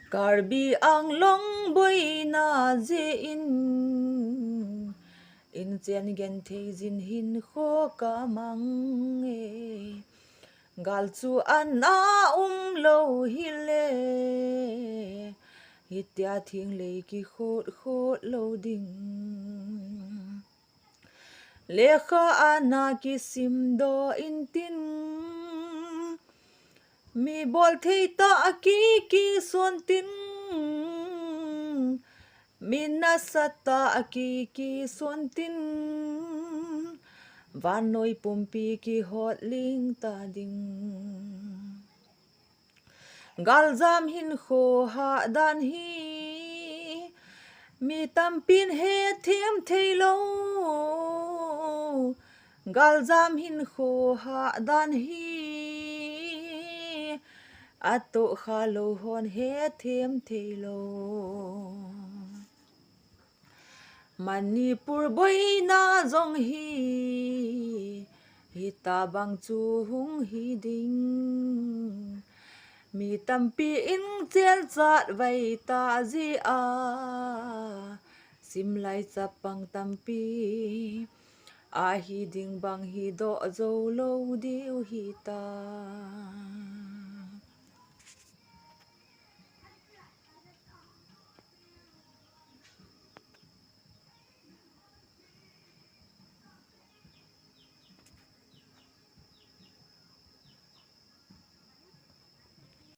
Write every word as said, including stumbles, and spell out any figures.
Karbi Anglong boina jeh in, inchen genthei jin hinkho kamange. Gal chu ana umlou hile, hitia thinglei kikhot khot lou ding. Lekha ana kisimdoh intin, mi bolthei tah a kikison tin, mi nasatah a kikison tin, vannoi pumpi kihotling ta ding. Galjam hinkho hahdan hi mi tampin hethem theilou. Galjam hinkho hahdan hi atohkhalou hon hethem theilou. Manipur boina jong hi, hitabang chu hung hiding. Mi tampi in chelchat vaita jia, simlai chapang tampi ahiding bang hidoh joulou diu hita.